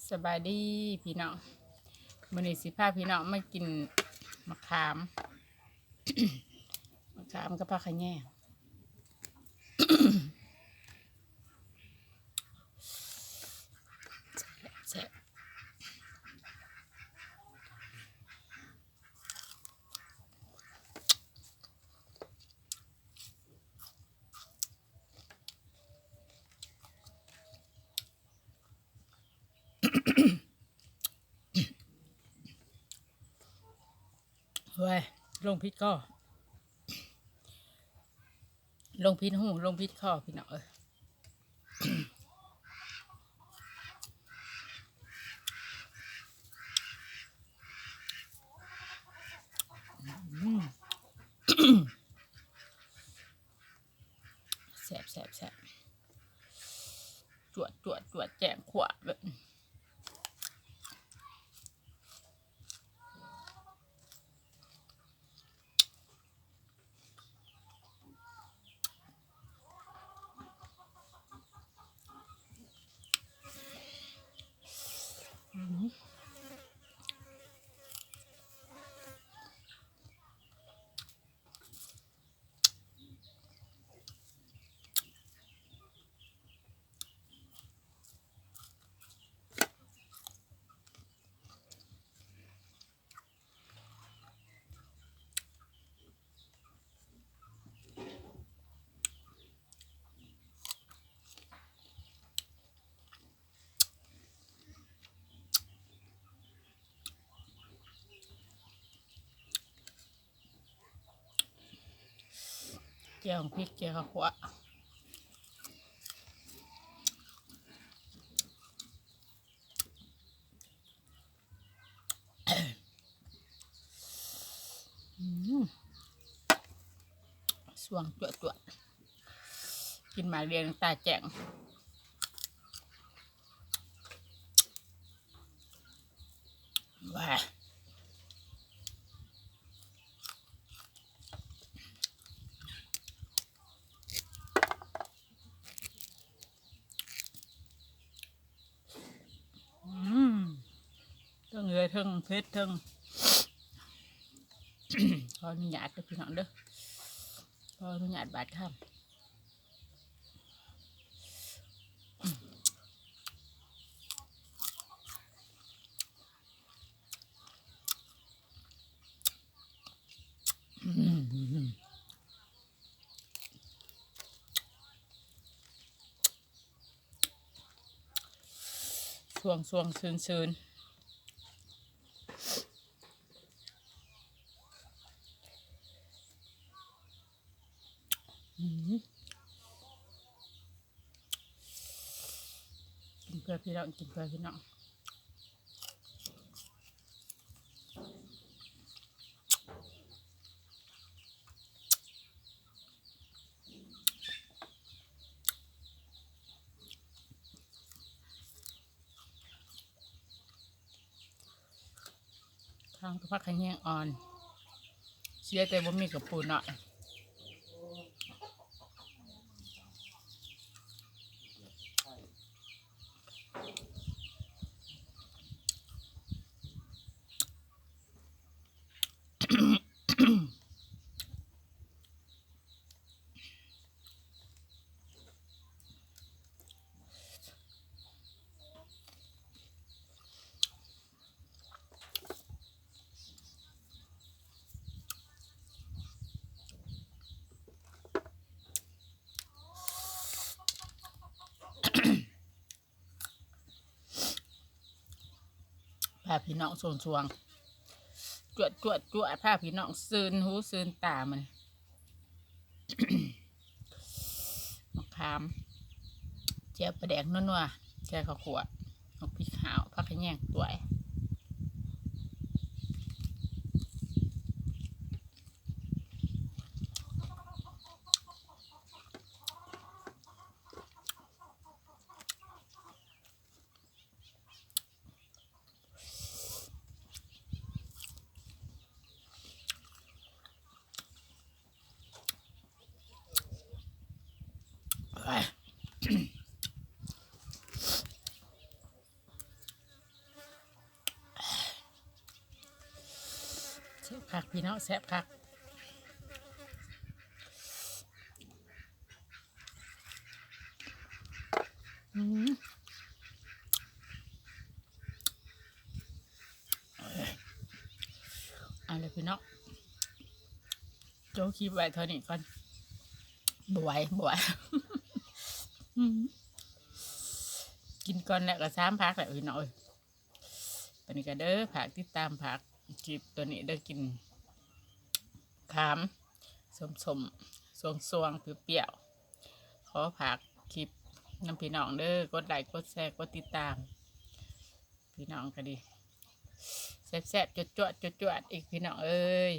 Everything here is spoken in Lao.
ສະບາຍດີພີ່ນ້ອງ ມື້ນີ້ຊິພາພີ່ນ້ອງມາກິນໝາກຂາມ ໝາກຂາມກັບຜັກຂະແຍງ ແຊບໆ. ໂອ້ຍ ລົງຜິດຂໍ້ ລົງຜິດຮູ ລົງຜິດຂໍ້ ພີ່ນ້ອງເອີຍ. ອືມ ແຊບໆໆ ຈວດໆໆ ແຈ້ງຂວ້າເບິ່ງ. ແຈ່ວຂອງພິກ ແຈ່ວເຂົ້າຂົ້ວ ອືມ ສ່ວງຈວດໆ ກິນໝາກດຽວນ້ຳຕາແຈ້ງ. ວ້າ ອືມ ເທິງເຫຼືອ ເທິງເຜັດ ເທິງ ຂໍອະນຸຍາດເດີພີ່ນ້ອງເດີ ຂໍອະນຸຍາດບາດຄຳ. ຊ່ວງໆ ຊືນໆ. ອືມ ກິນເພື່ອພີ່ນ້ອງ ກິນເພື່ອພີ່ນ້ອງ. ທາງກັບຜັກຂະແຍງອ່ອນ ເສຍແຕ່ບໍ່ມີກະປູນເນາະ. ພາພີ່ນ້ອງຊ່ວງໆ ຈວດໆໆ ພາພີ່ນ້ອງຊື່ນຫູຊື່ນຕາມື້ນີ້. ໝາກຂາມ ແຈ່ວປາແດກນົວໆ ແຈ່ວເຂົ້າຂົ້ວ ໝາກພິກຫາວ ຜັກຂະແຍງຕວຍ. ໂອ້ຍ. ຄັກ ພີ່ນ້ອງ ແຊບຄັກ. ອືມ ເອົາລະພີ່ນ້ອງ ໂຈະຄລິບໄວ້ເທົ່ານີ້ກ່ອນ ບໍ່ໄຫວ ບໍ່ໄຫວ. ອືມ ກິນກ່ອນແລ້ວກໍຊາມຜັກແລ້ວພີ່ນ້ອງເອີຍ. ປານນີ້ກໍເດີ ຝາກຕິດຕາມ ຝາກຄລິບຕົວນີ້ເດີ ກິນຂາມສົ້ມໆ ຊ່ວງໆ ປ່ຽວໆ. ຂໍຝາກຄລິບນຳພີ່ນ້ອງເດີ ກົດໄລ ກົດແຊ ກົດຕິດຕາມ ພີ່ນ້ອງກໍດີ ແຊບໆ ຈວດໆ ຈວດໆ ອີກ ພີ່ນ້ອງເອີຍ.